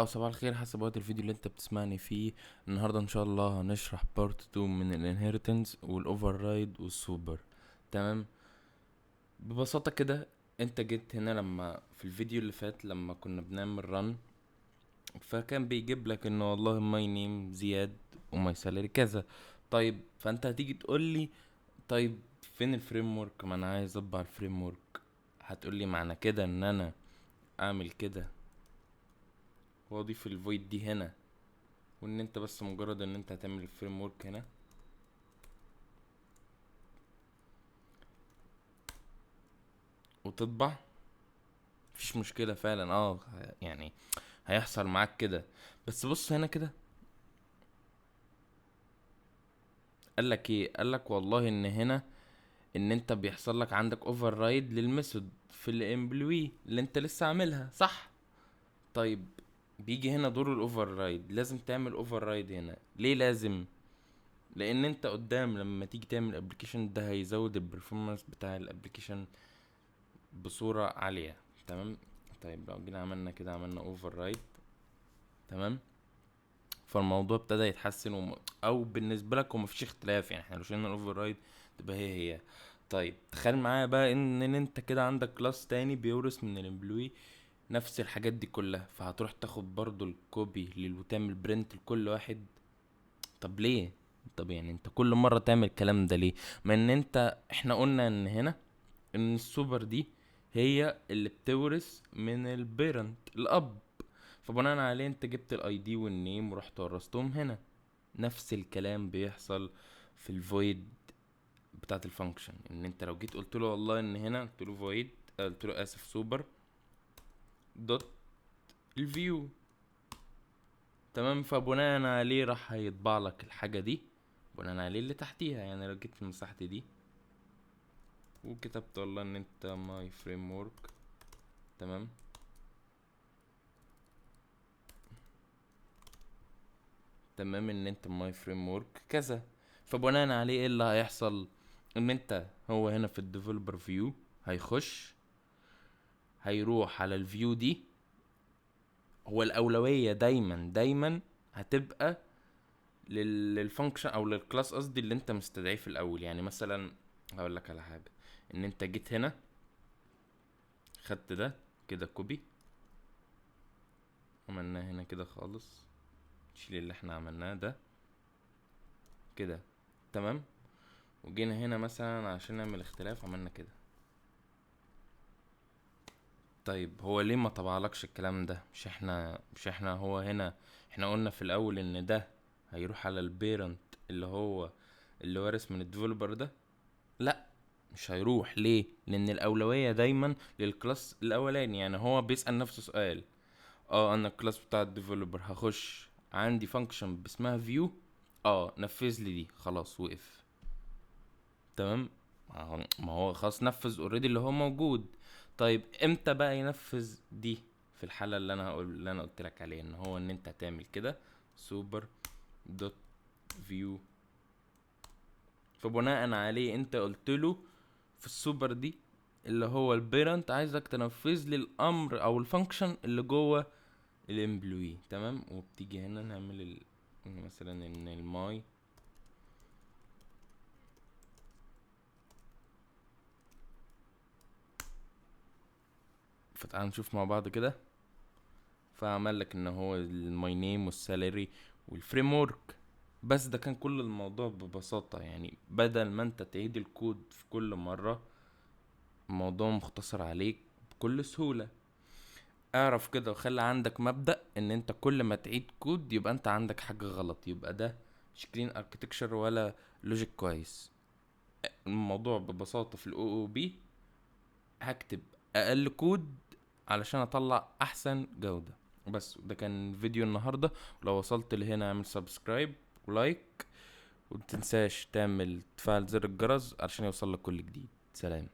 او صباح الخير حسب وقت الفيديو اللي انت بتسمعني فيه. النهارده ان شاء الله هنشرح part 2 من ال inheritance وال override وال super. تمام، ببساطة كده انت جيت هنا لما في الفيديو اللي فات لما كنا بنعمل run، فكان بيجيب لك ان والله my name زياد و my salary كذا. طيب فانت هتيجي تقول لي طيب فين ال framework؟ ما انا عايز اطبع ال framework. هتقول لي معنى كده ان انا اعمل كده واضيف ال void دي هنا، وان انت بس مجرد ان انت هتعمل ال framework هنا وتطبع، مفيش مشكلة فعلا. يعني هيحصل معاك كده. بس بص هنا كده قالك ايه؟ قالك والله ان هنا ان انت بيحصل لك عندك override لل method في ال employee اللي انت لسه عاملها، صح؟ طيب بيجي هنا دور ال override، لازم تعمل override هنا. ليه لازم؟ لان انت قدام لما تيجي تعمل application ده هيزود ال performance بتاع ال application بصورة عالية. تمام. طيب لو جينا عملنا كده، عملنا override، تمام، فالموضوع ابتدى يتحسن او بالنسبة لك ومفيش اختلاف، يعني احنا لو شلنا ال override تبقى هي هي. طيب تخيل معايا بقى ان انت كده عندك class تاني بيورث من ال employee نفس الحاجات دي كلها، فهتروح تاخد برضو ال copy وتعمل print لكل واحد. طب ليه؟ طب يعني انت كل مرة تعمل الكلام ده ليه؟ ما ان انت احنا قلنا ان هنا ان السوبر دي هي اللي بتورث من ال parent الاب، فبناء عليه انت جبت ال ID وال name ورحت ورثتهم هنا. نفس الكلام بيحصل في ال void بتاعت ال function، ان انت لو جيت قلت له والله ان هنا قلت له void، قلت له اسف super dot ال view، تمام، فبناء عليه راح هيطبع لك الحاجة دي بناء عليه اللي تحتيها. يعني لو جيت مسحت دي وكتبت والله ان انت my framework، تمام، تمام، ان انت my framework كذا، فبناء عليه ايه اللي هيحصل؟ ان انت هو هنا في ال developer view هيخش هيروح على ال view دي. هو الأولوية دايما دايما هتبقى لل function او لل class قصدي اللي انت مستدعيه في الاول. يعني مثلا هقول لك على حاجة، ان انت جيت هنا خدت ده كده copy، عملناه هنا كده خالص، نشيل اللي احنا عملناه ده كده، تمام، وجينا هنا مثلا عشان نعمل اختلاف عملنا كده. طيب هو ليه ما طبعلكش الكلام ده؟ مش احنا هو هنا احنا قلنا في الاول ان ده هيروح على ال parent اللي هو اللي وارث من ال developer ده. لا مش هيروح. ليه؟ لان الاولوية دايما لل class الاولاني. يعني هو بيسال نفسه سؤال، انا ال class بتاع ال developer هخش عندي function باسمها view، نفذ لي دي، خلاص وقف، تمام، ما هو خلاص نفذ already اللي هو موجود. طيب امتى بقى ينفذ دي؟ في الحالة اللي انا هقول اللي انا قلت لك عليها، ان هو ان انت هتعمل كده super dot view، فبناء عليه انت قلت له في السوبر دي اللي هو ال parent عايزك تنفذ لي الامر او ال function اللي جوه ال employee، تمام. وبتيجي هنا نعمل مثلا ان ال my فتعال نشوف مع بعض كده. فعمل لك ان هو ال my name وال salary وال framework بس. ده كان كل الموضوع ببساطة، يعني بدل ما انت تعيد الكود في كل مرة الموضوع مختصر عليك بكل سهولة. اعرف كده وخلي عندك مبدأ ان انت كل ما تعيد كود يبقى انت عندك حاجة غلط، يبقى ده مش clean architecture ولا logic كويس. الموضوع ببساطة في ال OOP هكتب اقل كود علشان اطلع احسن جودة. بس ده كان فيديو النهاردة، ولو وصلت لهنا اعمل subscribe و like، ومتنساش تعمل تفعل زر الجرس علشان يوصل لك كل جديد. سلام.